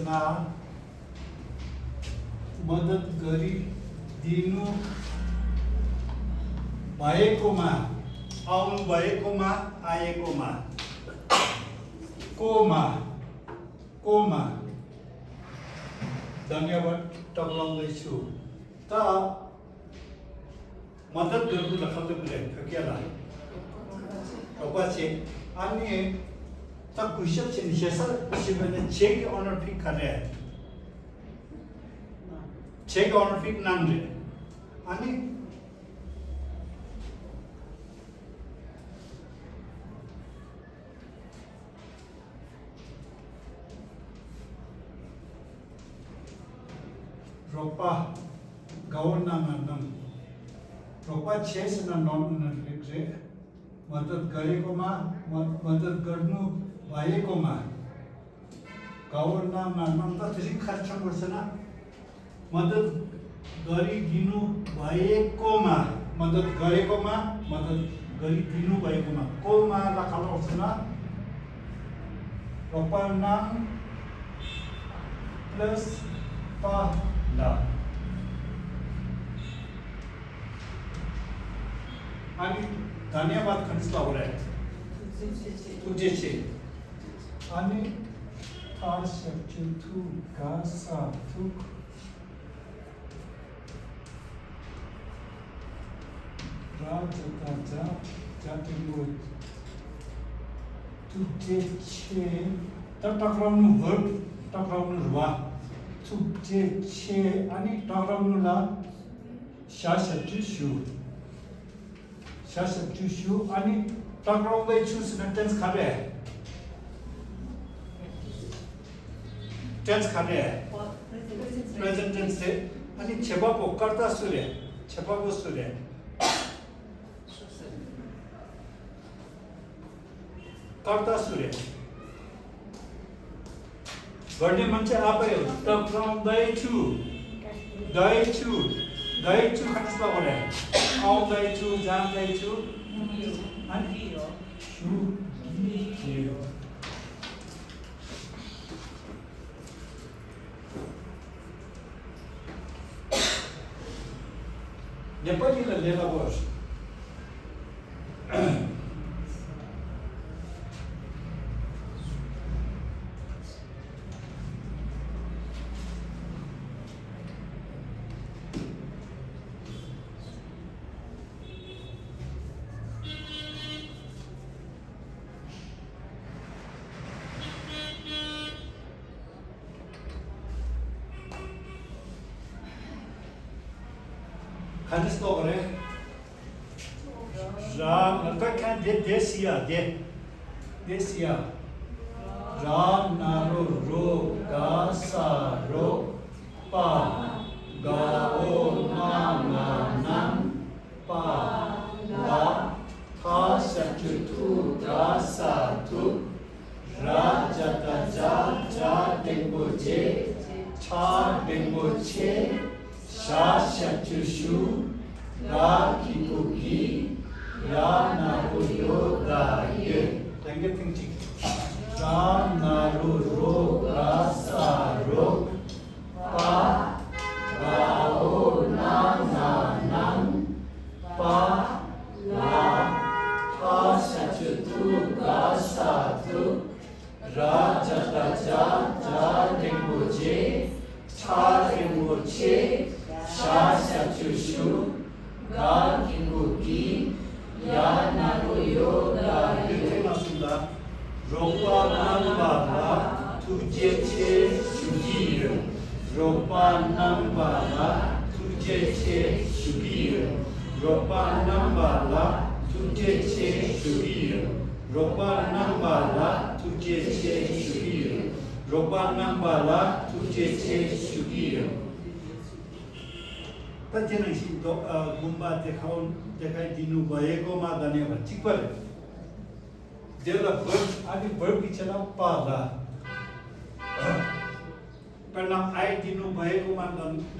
Persona मद्दत गरिदिनु भएकोमा आउनु भएकोमा आएकोमा कोमा धन्यवाद टक्राउँदैछु त मद्दत गर्नु लखल्दै बुझाइ पछि अनि त कुशल निशेषा शिवने चेक honorific करे चेक honorific नामले अनि रोपा गाउन नाम रोपा छेस न नन honorific मद्दत गरेकोमा मद्दत गर्नु भएकोमा गाउन नाम त त्यसै खर्च गर्छन् मद्दत गरिदिनु भएकोमा मद्दत गरेकोमा मद्दत गरिदिनु भएकोमा कोमा लखाउँछन् रोपा नाम प्लस पा ला आणि धन्यवाद खंडित लावलाय तुझेचे आणि थार शब्द तू गासा तू राजता जाते मोत तुझेचे तर टक्राउनु रुवा तुझेचे आणि टक्राउनुला शासकछु अनि टक्राउँदैछु सेन्टेन्स खाले टेन्स खाले प्रेजेन्ट टेन्स से अनि छेपाको कर्ता सूर्य छेपाको सूर्य कर्ता सूर्य गर्ने मान्छे आफै हो टक्राउँदैछु दैछु खण्डमा बोले आउँदैछु जाँदैछु अनि नेपालीले लेखा बस Hannes Logre. Ra, kan desia. Ra naro ro ga sa ro pa ga o na nam pa la tha sa tu ga sa tu ra ja ta ja dengo je cha dengo che sha shu ga ki ku ki ya na ro yo ga ye thank you ra na ro ga sa ro pa ga o na nam pa la tha sa tu ga sa tu ra ja ta ja dengo je cha dengo che sha shu ga ki ku ki ya na ro yo ga ye ropa nam baba tujhe che shugir ropa nam baba tujhe che shugir ropa nam baba tujhe che shugir ropa nam baba tujhe che shugir ropa nam baba tujhe che shugir तजने सितो गुम्बा देखाइदिनु भएकोमा धन्यवाद ठीक पर्यो देउला आदि verb इच्छा पाला पढ्न आइदिनु भएकोमा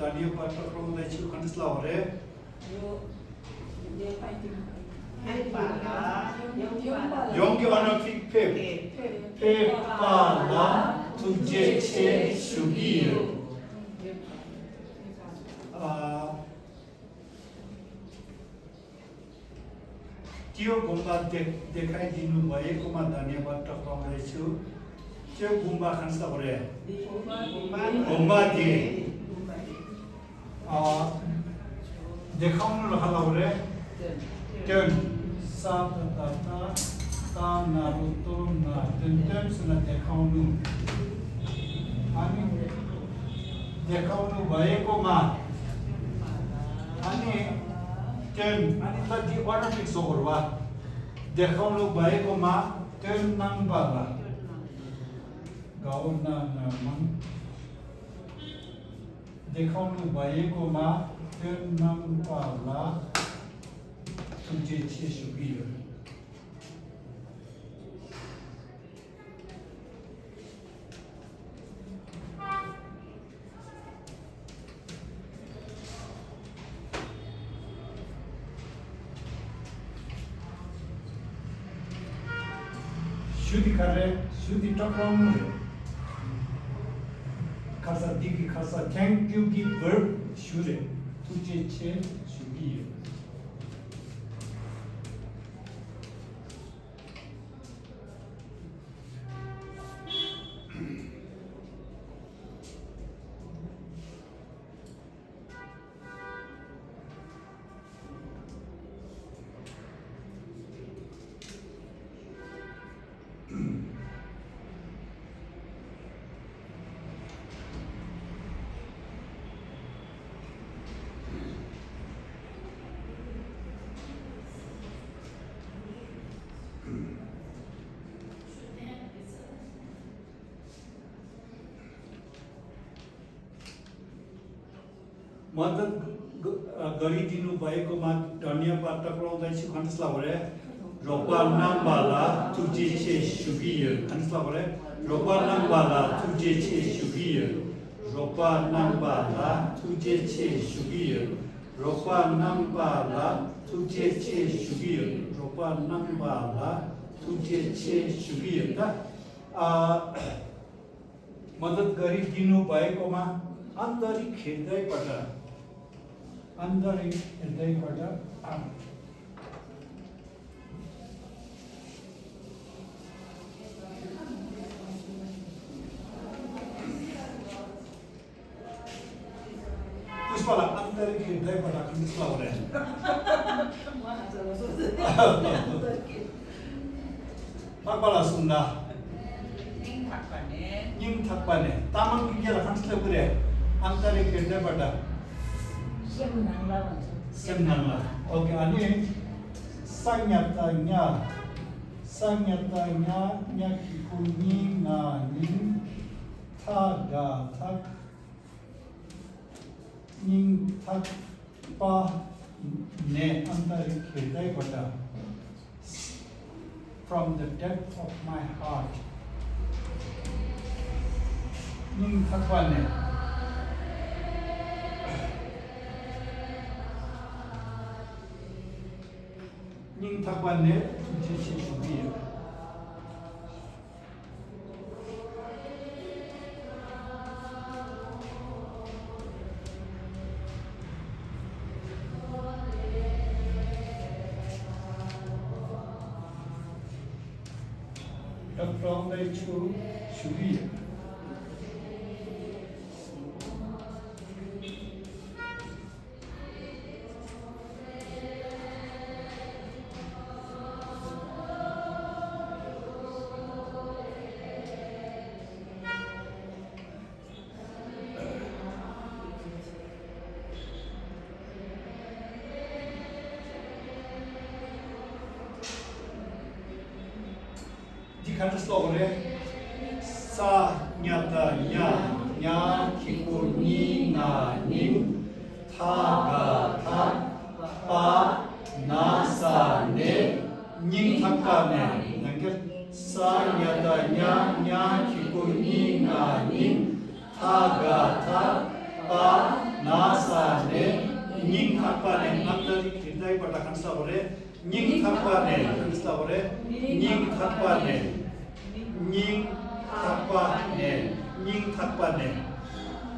धन्यवाद टक्राउँदैछु खण्डसला हरे योग्य अनफिक पे पाला 둘째 체 주기율 त्यो गुम्बा देखाइदिनु भएकोमा धन्यवाद टक्राउँदैछु त्यो गुम्बा खान्छ परे गुम्बा दिए देखाउनु रहला परे त्यो सातता ता नारुतो ना दन्तेम सुना देखाउनु अनि देखाउनु भएकोमा अनि ten ani tadi orang fix overwa देखाउनु भएकोमा ten नम्बरला गाउन नमन देखाउनु भएकोमा ten नम्बरला तुझे छे सुगियो शुद्धि करे शुद्धि टक्राउनु खासा दिगी खासा थैंक यू की वर्ब शुरे तुझे छे सुगियो मदत गरिदिनु भएकोमा धन्यवाद टक्राउँदैछु खण्डसला भरे रोपा नामबाला तुझे छे सुगियो खण्डसला भरे रोपा नामबाला तुझे छे सुगियो रोपा नामबाला तुझे छे सुगियो रोपा नामबाला तुझे छे सुगियो रोपा नामबाला तुझे छे सुगियो त मदत गरिदिनु भएकोमा आन्तरिक हृदयबाट पुष्पला आन्तरिक हृदयबाट खण्डसला भरे पाकबाला सुन्दा ning thakpane tamang kigela खण्डसला भरे आन्तरिक हृदयबाट semnangla oke ani sanyatanya nyakikuni na ning thaga thak ning thak pa ne antarik hriday bata from the depth of my heart ning thakpa ne ning thakwane tuझे छे सुगियो टक्राउँदैछु सुगियो खण्डसला भरे सा न्याता nya kikuni na ning tha ga tha pa na sa ne ning thakka ne nangke sa nya nya kikuni na ning tha ga tha pa na sa ne ning thakka ne antari hridai pata khansa bore ning thakka ne khansa bore ning thakka ne ning थाक्पा ने निङ थाक्पा ने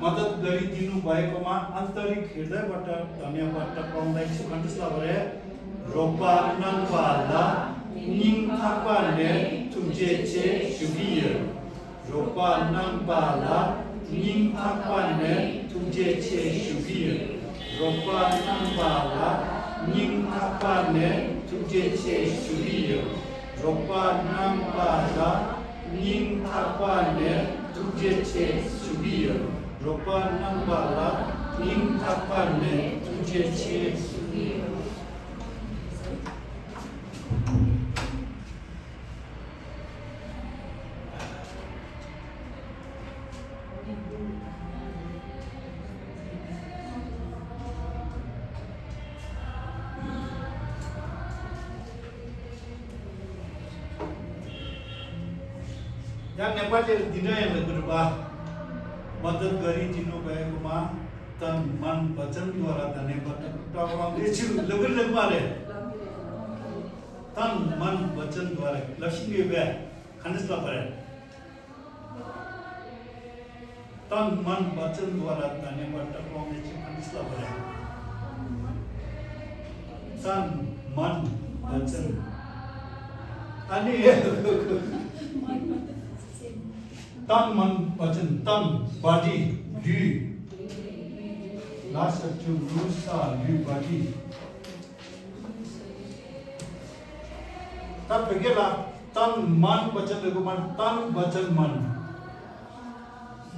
मद्दत गरिदिनु भएकोमा आन्तरिक हृदयबाट धन्यवाद टक्राउँदैछु भन्नुहोस् ल भरे रोपा नङबाला निङ थाक्पा ने तुझे छे शुभिय रोपा नङबाला निङ थाक्पा ने तुझे छे शुभिय रोपा नङबाला निङ थाक्पा ने तुझे छे शुभिय रोपा नङबाला निङ थाक्पा ने तुझे छे शुभिय रोपा नङबाला निङ थाक्पा ने तुझे छे शुभिय yang नेपाली दिन yang berubah मद्दत गरिदिनु भएकोमा तन मन वचनद्वारा धन्यवाद टक्राउँदैछु लगभग तन मन वचनद्वारा लक्ष्मी बे खण्डस्थ परे तन मन वचनद्वारा धन्यवाद टक्राउँदैछु खण्डस्थ परे तन मन वचन अनि तन मन वचन तन body lü last to rusa lü body तब बेगेला तन मन वचन लगुमान तन वचन मन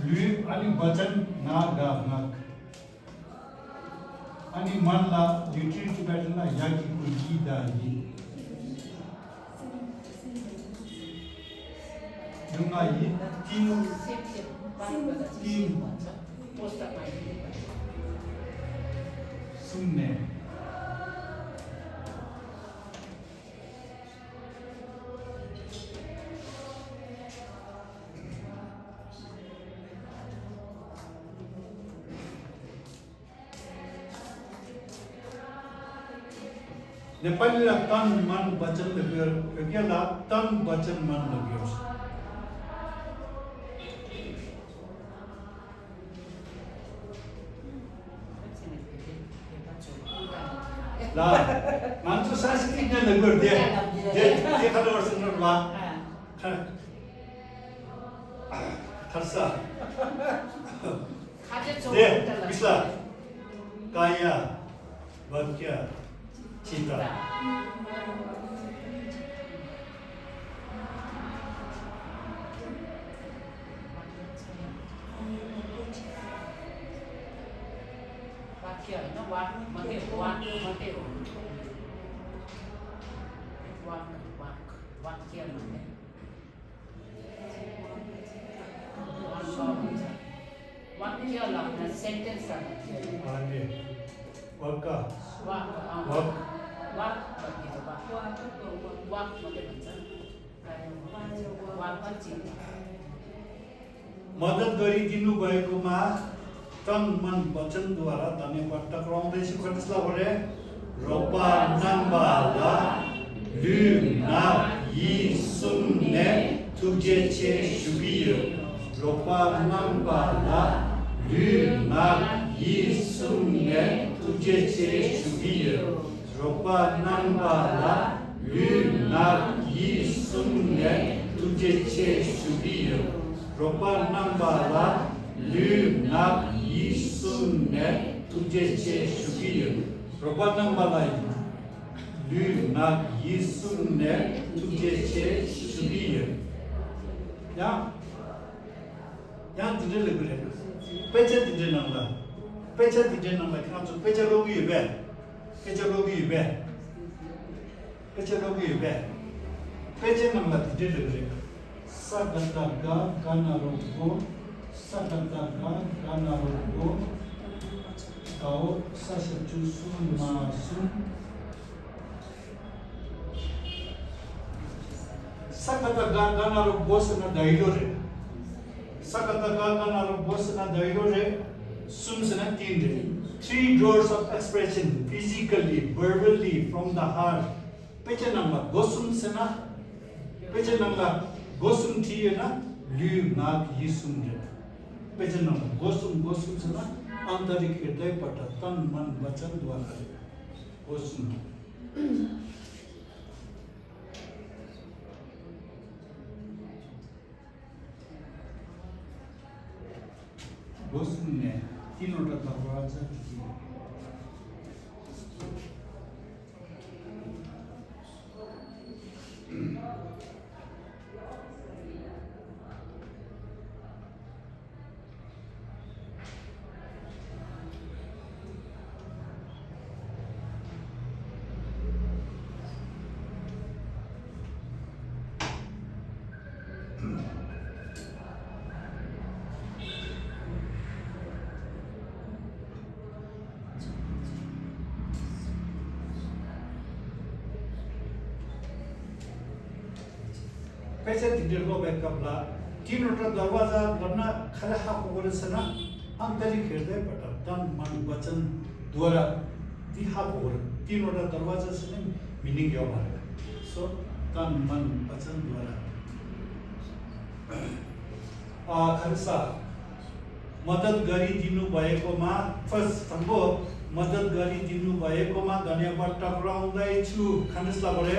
लु अनि वचन ना गा नक अनि मनला लिटरेचर बैठना याकी कुजी दाई जुंगा ये तीन सुनने नेपाली तन मन वचन लग्यो के ला तन वचन मन लग्यो ला मान्छे सांस्कृतिक ने लग्यो दे खाले वर्षन वा खर्सा दे बिस्ला काया वाक्य चिता वाक्य हैन वाक मात्रै हो वाक मात्रै हो वाक वाक वाक्य भन्ने वाक्य लाग्न सेन्टेन्स अनि वाक्का वाक वाक वाक भन्ने हो वाक वाक मात्रै भन्छ वाक चाहिँ मद्दत गरिदिनु भएकोमा तन मन वचनद्वारा धन्यवाद टक्राउँदैछु खण्डस्थ भरे रोपा नङबाला लु ना यी सुन्ने तुझे छे शुभिय रोपा नङबाला लु ना यी सुन्ने तुझे छे शुभिय रोपा नङबाला लु ना यी सुन्ने तुझे छे शुभिय रोपा नङबाला लु ना Yisunne तुझे छे शुभिय रोपा नङबाला लु ना yisunne तुझे छे शुभिय या दिदे लगरे पेचे दिदे नङला खान्छ पेचे लोगी बे पेचे नङला दिदे लगरे सागता गा गाना रोको sakata kana rogo kau sasetu sun masun sakata kana rogo sana dailo re sakata kana rogo sana dailo re sun sana tin re 3 doors of expression physically verbally from the heart peche nangla gosum sana peche nangla gosum thi na lü nak yisum re pejan gosum sana antarik hriday pata tan man vachan dwara gosum ने तीनोटा दरवाजा दिए पैसे दिल्ली को backup ला तीनोटा दरवाजा वरना खला half over सना आंतरिक हृदय पटा तन मन वचन द्वारा दी हाफ ओवर तीनोटा दरवाजा से मीनिंग यो मारे सो तन मन वचन द्वारा खरसा मदद गरी दिनु भएकोमा फर्स्ट थम्बो मदद गरी दिनु भएकोमा धन्यवाद टक्राउँदै छु खनसला बरे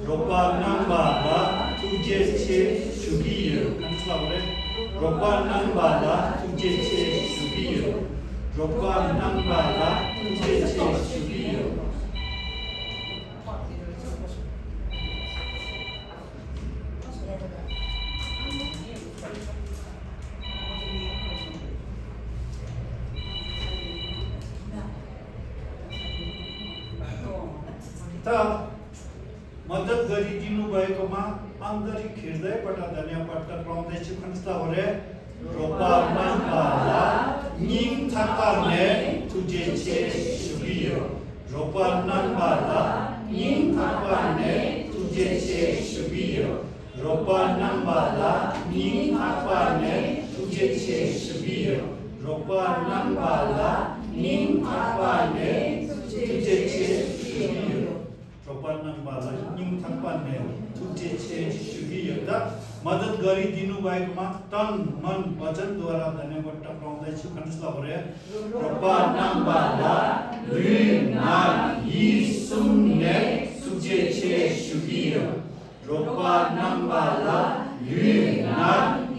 रोपा नंबाला तुझे छे शुगियो खनसला बरे रोपा नंबाला तुझे छे शुगियो रोपा नंबाला तुझे छे शुगियो मदद गरी दिनु भएकोमा आन्तरिक हृदयबाट धन्यवाद टक्राउँदैछु खनसला बरे रोपा नंबाला निम थाकाने तुझे छे शुगियो रोपा नंबाला निम थाकाने तुझे छे शुगियो रोपा नंबाला निम थाकाने तुझे छे शुगियो रोपा नंबाला निम थाकाने तुझे छे शुगियो रोपा नंबाला निम थाकाने तुझे छे शुगियो दा मदद गरी दिनु भएकोमा तन मन वचन द्वारा धन्यवाद टक्राउँदैछु खनसला बरे रोपा नंबाला लुना यिसुमने तुझे छे शुगियो रोपा नंबाला लुना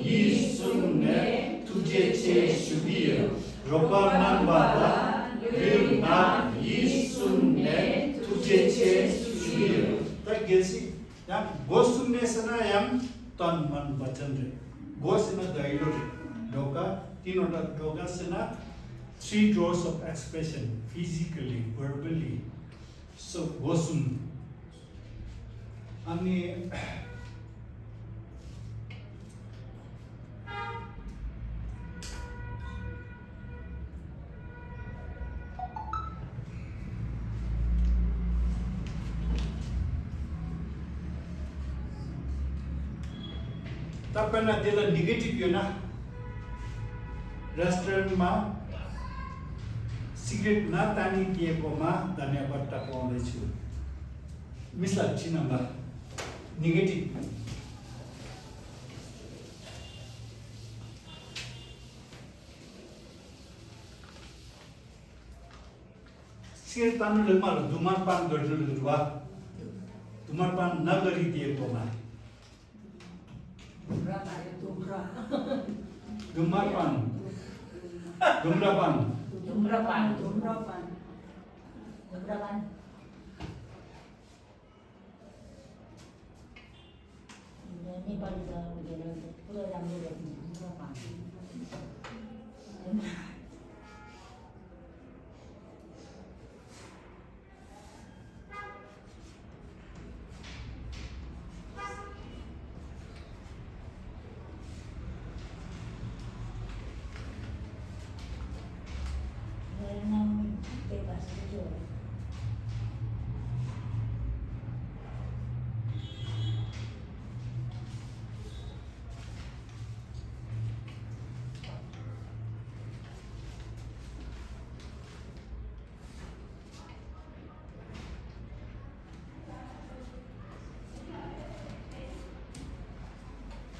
यिसुमने तुझे छे शुगियो रोपा नंबाला लुना यिसुमने तुझे छे शुगियो त गेसी या गोसुमने सना याम तन मन वचन रे गोसना दैलो रे डोका तीनोटा डोका सना three doors of expression physically verbally so gosum ani तपाईलाई त्यसलाई नेगेटिभ यो न रेस्टुरेन्टमा सिगरेट नतानी दिएकोमा धन्यवाद टक्राउँदैछु मिसला चिन्हला नेगेटिभ सिगरेट तान्नुले मलाई धुम्रपान गर्नुले वा धुम्रपान नगरिदिएकोमा धुम्रपान नेपाली त पुरा राम्रो धुम्रपान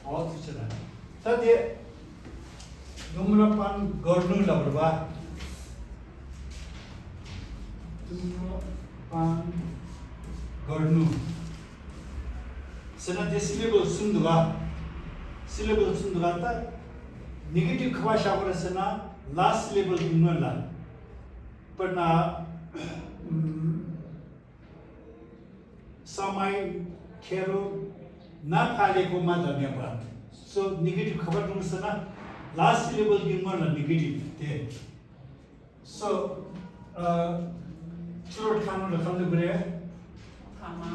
और कुछ नहीं तदे धूम्रपान गर्नु लबरबा धूम्रपान गर्नु सना दे सिलेबल सुन्दुगा त नेगेटिभ खबा शावर सना लास्ट सिलेबल गिनला पना समय खेरो ना फालेको मा धन्यवाद सो नेगेटिभ खबर दुसना लास्ट सिलेबल गिनला नेगेटिभ ते सो चुरोट खानु र खानु गरे खामा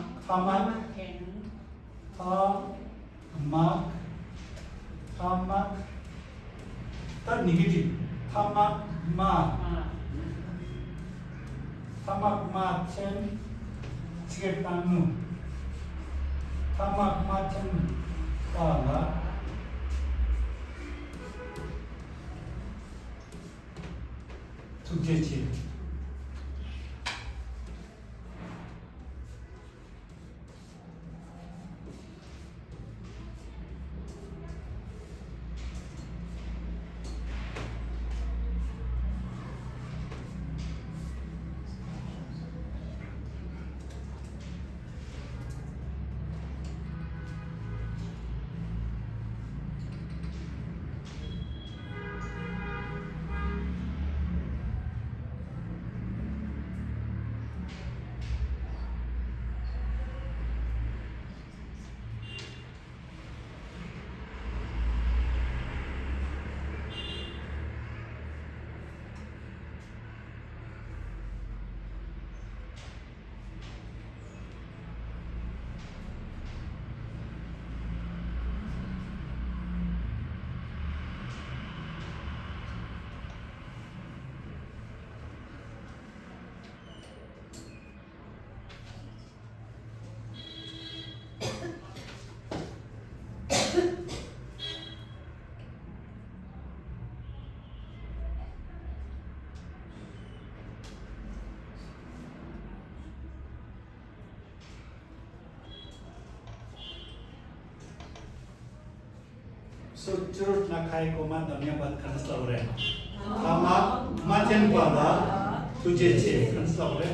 त नेगेटिभ खामा chen चिकेट तान्नु खामा chen पाला तुझेची सो चुरोट ना खाएको मा धन्यवाद खनस लवरे खामा माथेन पाला तुझे छे खनस लवरे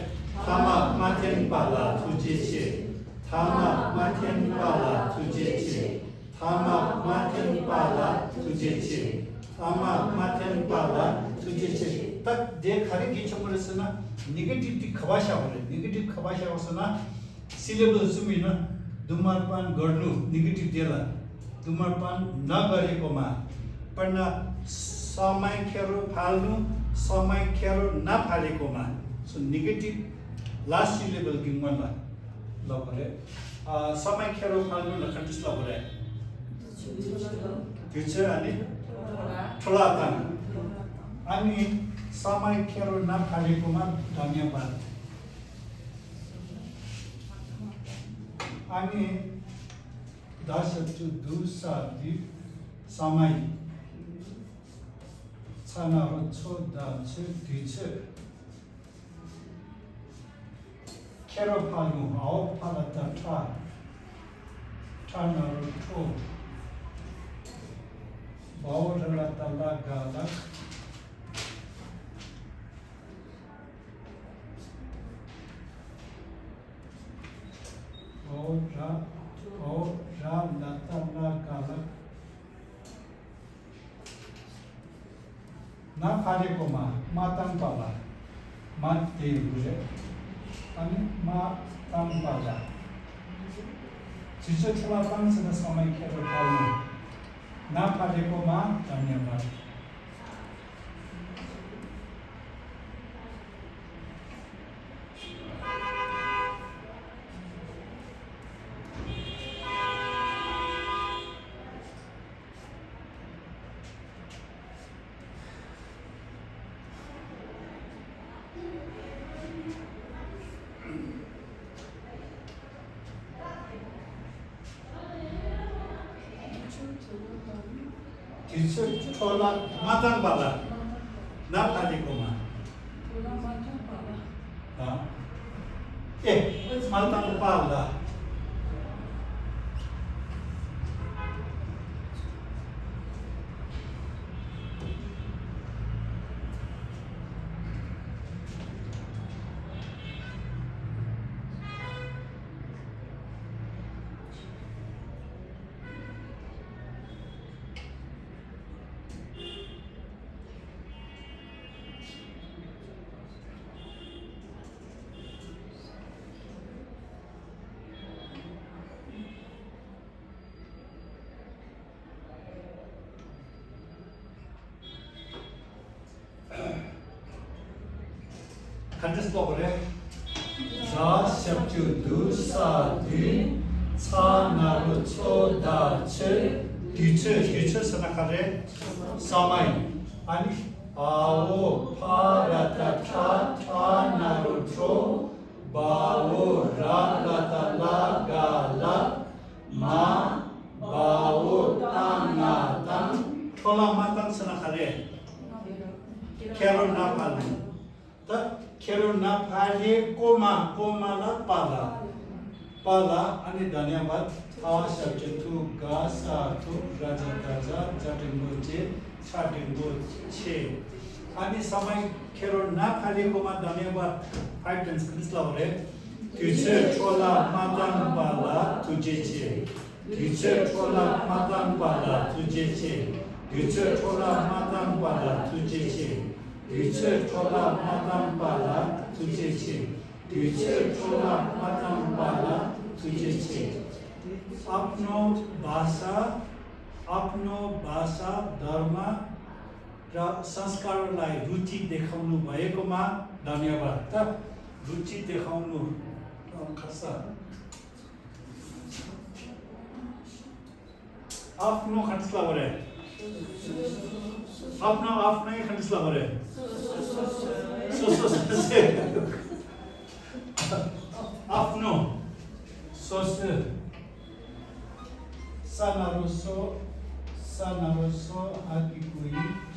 खामा माथेन पाला तुझे छे थामा माथेन पाला तुझे छे थामा माथेन पाला तुझे छे थामा माथेन पाला तुझे छे तक दे खरे के छमरसना नेगेटिभ ति खवाशा होले नेगेटिभ खवाशा होसना सिलेबल सुमिन धुम्रपान गर्नु नेगेटिभ देला धुम्रपान नगरेकोमा पढ्न समय खेरो फाल्नु समय खेरो नफालेकोमा सो नेगेटिभ लास्ट सिलेबल गिम्मला ल भरे समय खेरो फाल्नु लखन्टिस ल भरे त्यो चाहिँ अनि ठुला तान अनि समय खेरो नफालेकोमा धन्यवाद अनि 10 to 2 साथी समय छानाहरु छोदा छ दिछ खेरो फाल्नु हाउ फालता ठा ठानाहरु ठो बाउरला तला गालक latala galak na फालेकोमा माताङ पाला माते बुझे अनि माताङ पाला छिटो ठुला पाँचजना समय खेर पाउनु ना फालेकोमा धन्यवाद छोला माताङ पाला ना फालेकोमा ए माताङ पाला खंडस लोगरे जा शब्द दु सा दि सा नारो छो दा छ दिच सनाखारे समय अनि आओ फारता था नारो छो बाओ रागता लागाला मा बाओ तांगा तां थोला मातां सनाखारे केरो ना पाले त केरो ना पाले कोमा ला पाला अनि धन्यवाद आ सब्जेक्टु गा सा तु राजा राजा जटिंगो जे छाटिंगो छे अनि समय केरो ना पाले कोमा धन्यवाद 5 टेंस क्रिस्लावरे तुझे छोला मातां पाला तुझे छे तुझे छोला मातां पाला तुझे छे तुझे छोला मातां पाला तुझे छे तुझे छोला मातां पाला तुझे छे तुझे छोला मातां पाला तुझे छे अपनो भाषा धर्म र संस्कारलाई रुचि देखाउनु भएकोमा धन्यवाद त रुचि देखाउनु खसा आफ्नो खण्डसला भरे आफ्नै खण्डसला भरे आफ्नो सोस sanaroso akikui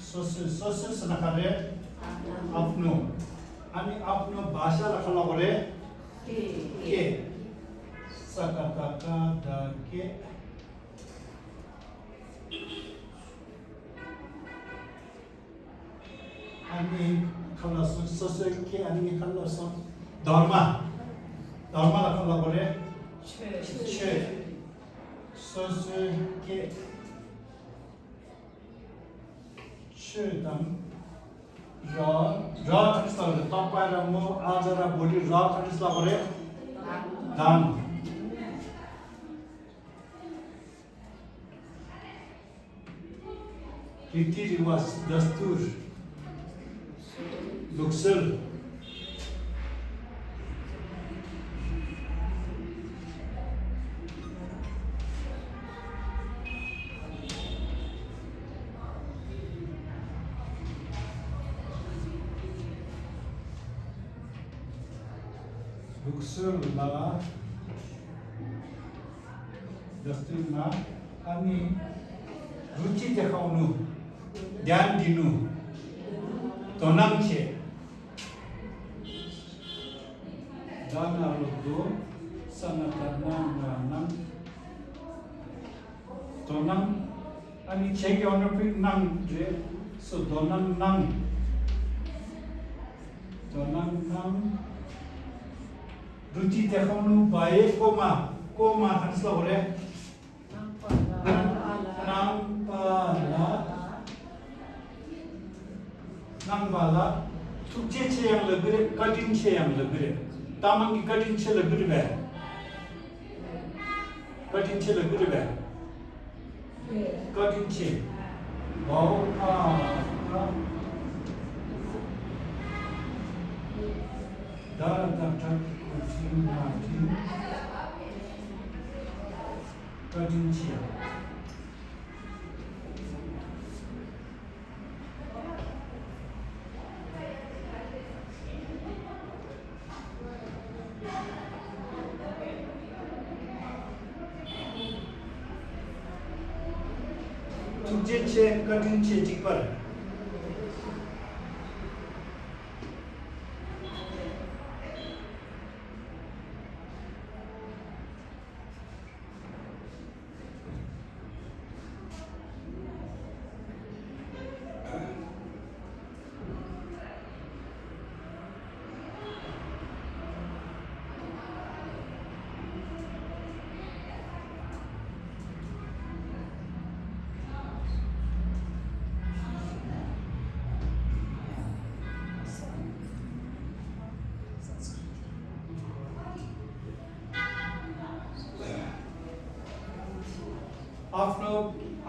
सोस सनाखारे आफ्नो अनि आफ्नो भाषा राख्ला भरे के सकताका द के अनि खल्ला सोस के अनि खल्ला सो धर्म राख्ला भरे छे सोस के छेदम र खण्डसला तपाईं र म आज र भोलि र खण्डसला भरे दान रीति रिवाज दस्तूर लुक्सर ला दस्तुरमा अनि रुचि देखाउनु ध्यान दिनु तनाम छे दानारुको सनातनाम तनाम अनि छेके अनपिक नाम जे सो तनाम नाम रुचि देखाउनु भएकोमा खण्डसला भरे नांगबाला तुझे छे yang लगरे कठिन छे yang लगरे तामंग की कठिन छे लगरे बे कठिन छे भाव का कठिन छे तुझे छे कठिन छे चिपर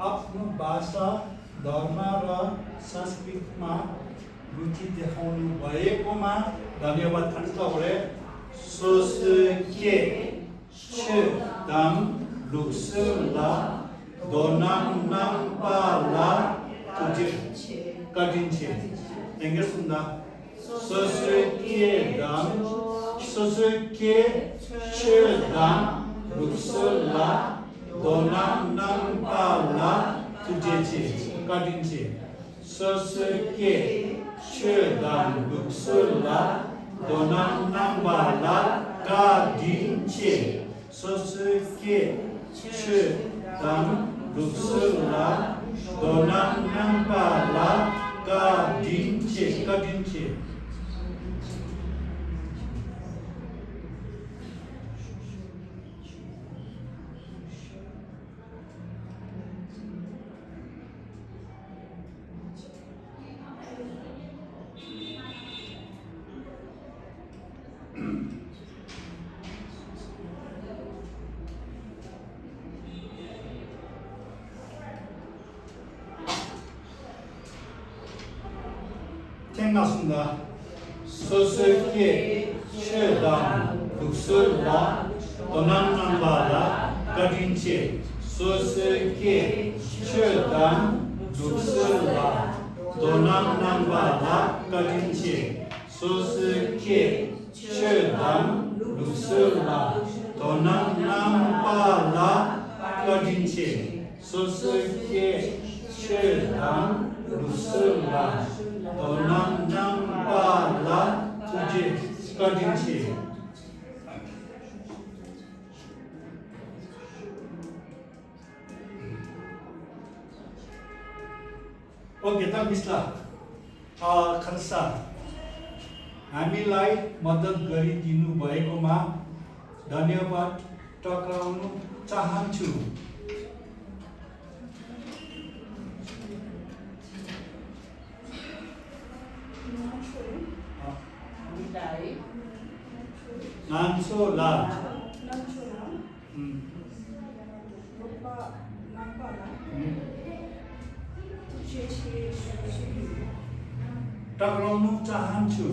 आफ्नो भाषा धर्म र संस्कृतिमा रुचि देखाउनु भएकोमा धन्यवाद थाल्नुले सोसके छदाम लुक्सला दोनाम नाम पाला तुझे कठिनचे एंगे सुंदा सोसके छदाम लुक्सला दोनाम नाम पाला तुझे कठिनचे सोसके छदाम लुक्सला दोनाम नाम पाला कठिनचे सोसके छदाम लुक्सला दोनाम नाम पाला कठिनचे 생각습니다. 소스케 쉐담 북술라 도난난바라 가딘체 소스케 쉐담 북술라 도난난바라 가딘체 소스케 쉐담 북술라 도난난바라 가딘체 소스케 쉐담 북술라 दोनाम नाम पाला तुझे कठिनचे ओके त मिस्ला खल्सा हामीलाई मद्दत गरिदिनु भएकोमा धन्यवाद टक्राउन चाहन्छु 난소라 टक्राउनु चाहन्छु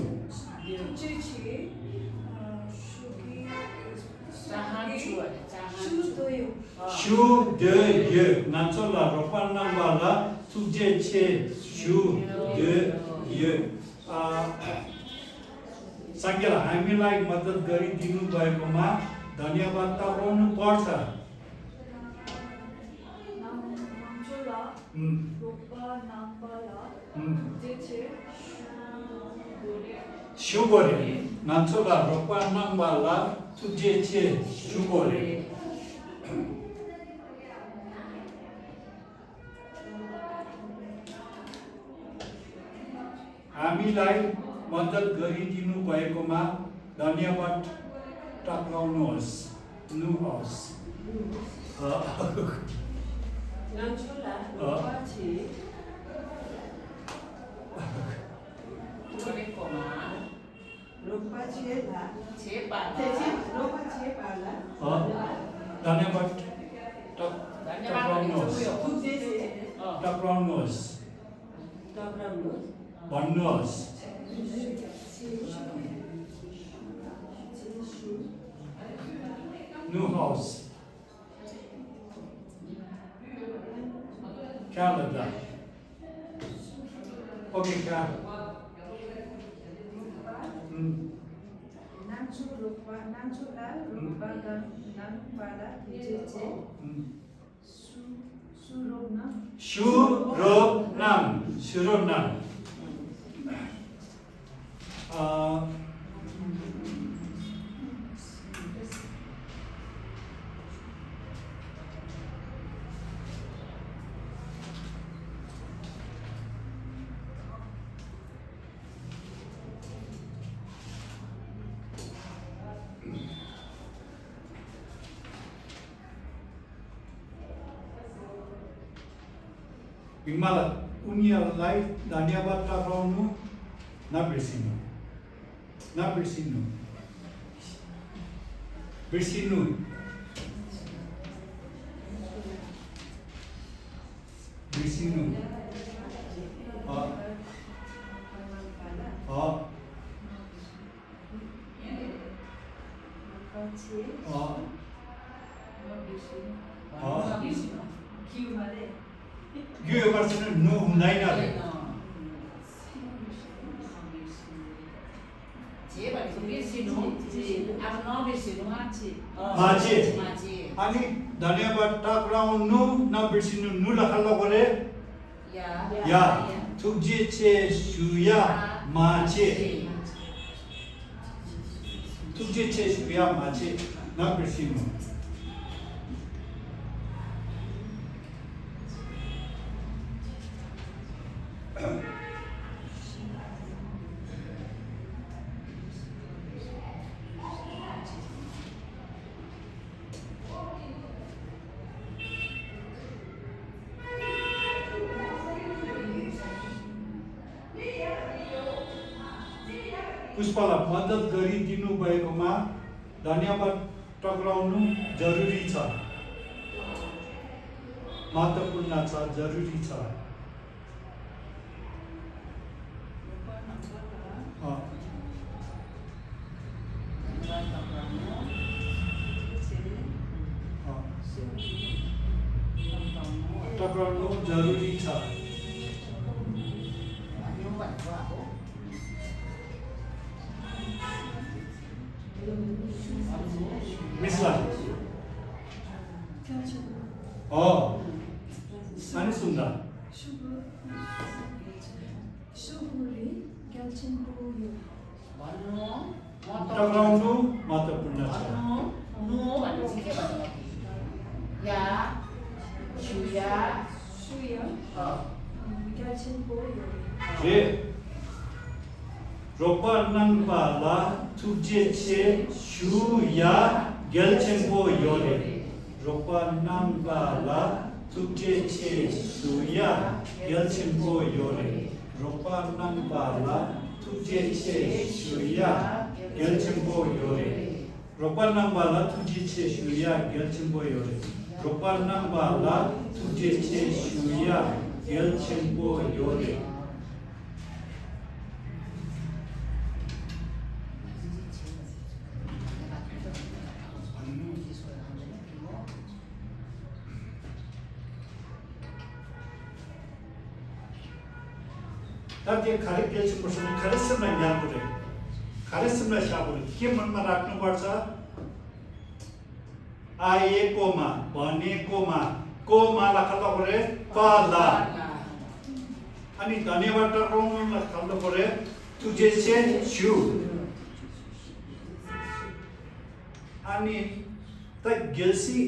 슈드여 난소라 로판나발라 투제체 슈드여 संज्ञा हामीलाई मद्दत गरिदिनु भएकोमा धन्यवाद टक्राउनु पर्छ 슈고레 난초라 로파 남발라 투제체 슈고레 हामीलाई मद्दत गरिदिनु भएकोमा धन्यवाद टक्राउनुहोस् 난초라 로파치 로파치에다 대신 로파치에 발라 धन्यवाद टक्राउनुहोस् भन्नुहोस् नुहाउस क्या लगता है ओके क्या 난초라 로파가 난발라 대체 슈로남 Imala unialai धन्यवाद टक्राउनु नबिर्सिनु बिर्सिनु 제 क्यू मारे यो पर्सन नु हुँदैन रे जे भनेको बिर्सिनु अब नबिर्सिनु माछे माछे माछे अनि धन्यवाद टक्राउनु नबिर्सिनु नु लखल्लो गरे या थुक्जे छे सुया माछे थुक्जे छे सुया माछे नबिर्सिनु पुष्पलाई मद्दत गरिदिनु भएकोमा धन्यवाद टक्राउनु जरुरी छ महत्त्वपूर्ण छ जरुरी छ टक्राउनु जरुरी छ मिसला अनि सुन्दा टक्राउनु महत्त्वपूर्ण छ नु भनेपछि के भन्नु या सुया रे रोपनंबाला तुझे छे शुया गेलचेंपो योरे रोपनंबाला तुझे छे शुया गेलचेंपो योरे रोपनंबाला तुझे छे शुया गेलचेंपो योरे रोपनंबाला तुझे छे शुया गेलचेंपो योरे रोपनंबाला तुझे छे शुया गेलचेंपो योरे तब ये खाली केल्छ पर्सन खालिसम्म ज्ञान पुरे खालिसम्म शाबुल के मनमा राख्नु पर्छ आएकोमा भनेकोमा कोमा लखल्लो परे पाला अनि धन्यवाद टक्राउनु लखल्लो परे तुझे छे छु अनि त गेल्सी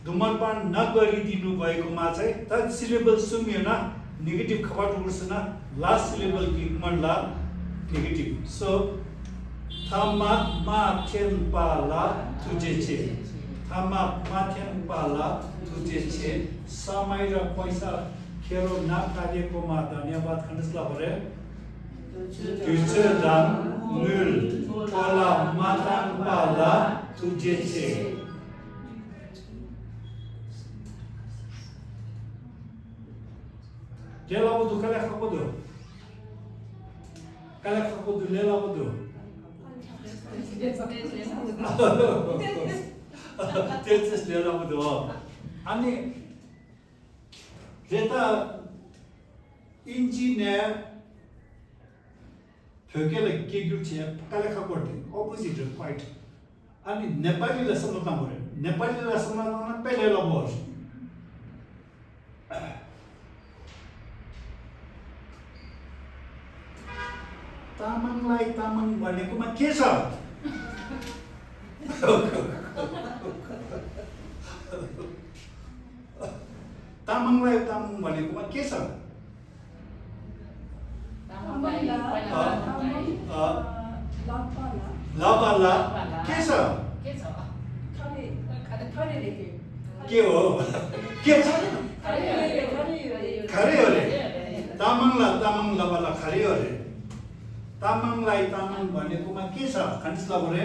धुमरपान नगरिदिनु भएकोमा चाहिँ त सिलेबल सुन्यो न नेगेटिभ खबर उर्सन लास्ट सिलेबल की मनला नेगेटिभ सो थमा माथेन पाला तुझे छे थमा माथेन पाला तुझे छे समय र पैसा खेरो नकालेकोमा धन्यवाद खण्डसला भरे तुझे दाम मुल पाला माथान पाला तुझे छे Lela bodu kala khabodu lela bodu Terces lela bodu ani reta engineer phekele ke gyurche kala khabodi opposite quite ani nepali lesson na more nepali lesson na pelela bor तामाङलाई तामाङ भनेकोमा के छ तामाङलाई तामाङ भनेकोमा के छ लापाला के छ के हो के छ खरे हो रे तामाङला तामाङ लापाला खरे हो रे तामाङलाई तामाङ भनेकोमा के छ खण्डसला गरे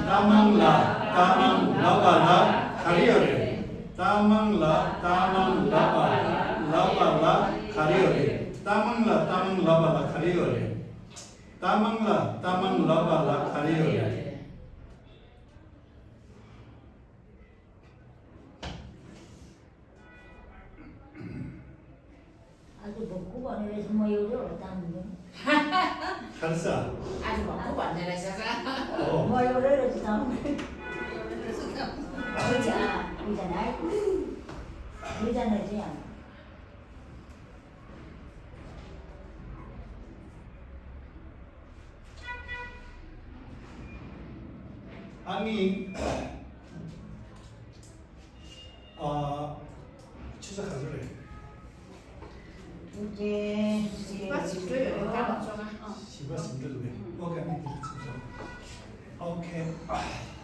तामाङला तामाङ लापाला खरे हो रे तामाङला तामाङ लापाला खरे हो रे तामाङला तामाङ लापाला खरे हो रे तामाङला तामाङ लापाला खरे हो रे 할사. 아주 막 보고 안 되나 있어서. 어. 뭐 이거를 지나 Suka. 의자 의자날 의자날지 않아. 아니 추석 가져래. 이제 집을 가방 좀. 시바 심들래. 오케이. 오케이.